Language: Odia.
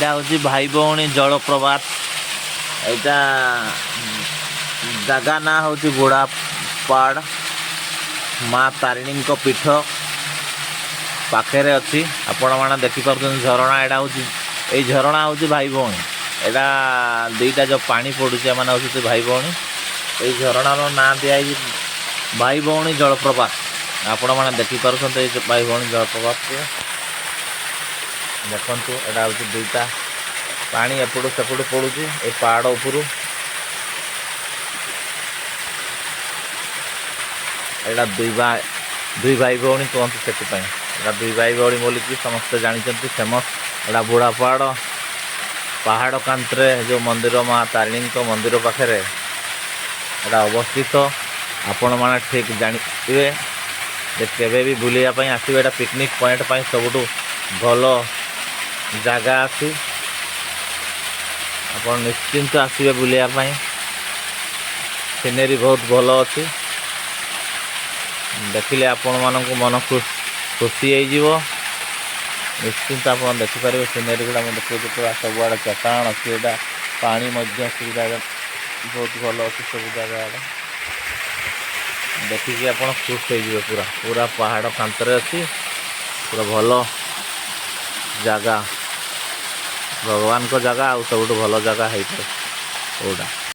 ଏଇଟା ହେଉଛି ଭାଇ ଭଉଣୀ ଜଳପ୍ରପାତ। ଏଇଟା ଜାଗା ନାଁ ହେଉଛି ବୁଢ଼ାପାହାଡ଼। ମା ତାରିଣୀଙ୍କ ପୀଠ ପାଖରେ ଅଛି। ଆପଣମାନେ ଦେଖିପାରୁଛନ୍ତି ଝରଣା। ଏଇଟା ହେଉଛି, ଏଇ ଝରଣା ହେଉଛି ଭାଇ ଭଉଣୀ। ଏଇଟା ଦୁଇଟା ଯେଉଁ ପାଣି ପଡ଼ୁଛି, ଏମାନେ ହେଉଛନ୍ତି ଭାଇ ଭଉଣୀ। ଏଇ ଝରଣାର ନାଁ ଦିଆହେଇଛି ଭାଇ ଭଉଣୀ ଜଳପ୍ରପାତ। ଆପଣମାନେ ଦେଖିପାରୁଛନ୍ତି ଏଇ ଭାଇ ଭଉଣୀ ଜଳପ୍ରପାତକୁ। ଦେଖନ୍ତୁ, ଏଇଟା ହେଉଛି ଦୁଇଟା ପାଣି ଏପଟୁ ସେପଟୁ ପଡ଼ୁଛି ଏ ପାହାଡ଼ ଉପରୁ। ଏଇଟା ଦୁଇ ଭାଇ ଭଉଣୀ କୁହନ୍ତି ସେଥିପାଇଁ। ଏଇଟା ଦୁଇ ଭାଇ ଭଉଣୀ ବୋଲିକି ସମସ୍ତେ ଜାଣିଛନ୍ତି, ଫେମସ୍। ଏଇଟା ବୁଢ଼ା ପାହାଡ଼, ପାହାଡ଼ କାନ୍ଥରେ ଯେଉଁ ମନ୍ଦିର, ମା ତାରିଣୀଙ୍କ ମନ୍ଦିର ପାଖରେ ଏଇଟା ଅବସ୍ଥିତ। ଆପଣମାନେ ଠିକ୍ ଜାଣିଥିବେ ଯେ କେବେ ବି ବୁଲିବା ପାଇଁ ଆସିବେ, ଏଇଟା ପିକନିକ୍ ପଏଣ୍ଟ ପାଇଁ ସବୁଠୁ ଭଲ ଜାଗା ଅଛି। ଆପଣ ନିଶ୍ଚିନ୍ତ ଆସିବେ ବୁଲିବା ପାଇଁ। ସିନେରୀ ବହୁତ ଭଲ ଅଛି। ଦେଖିଲେ ଆପଣମାନଙ୍କୁ ମନ ଖୁସି ହେଇଯିବ। ନିଶ୍ଚିନ୍ତ ଆପଣ ଦେଖିପାରିବେ। ସିନେରୀ ଗୁଡ଼ା ମୁଁ ଦେଖାଉଛି। ପୁରା ସବୁଆଡ଼େ ଚଟାଣ ଅଛି। ଏଇଟା ପାଣି ମଧ୍ୟ ସୁବିଧା ବହୁତ ଭଲ ଅଛି ସବୁ ଜାଗା ଆଡ଼େ। ଦେଖିକି ଆପଣ ଖୁସି ହେଇଯିବେ ପୁରା। ପୁରା ପାହାଡ଼ କାନ୍ଥରେ ଅଛି। ପୁରା ଭଲ ଜାଗା, ଭଗବାନଙ୍କ ଜାଗା। ଆଉ ସବୁଠୁ ଭଲ ଜାଗା ହେଇପାରେ କୋଉଟା?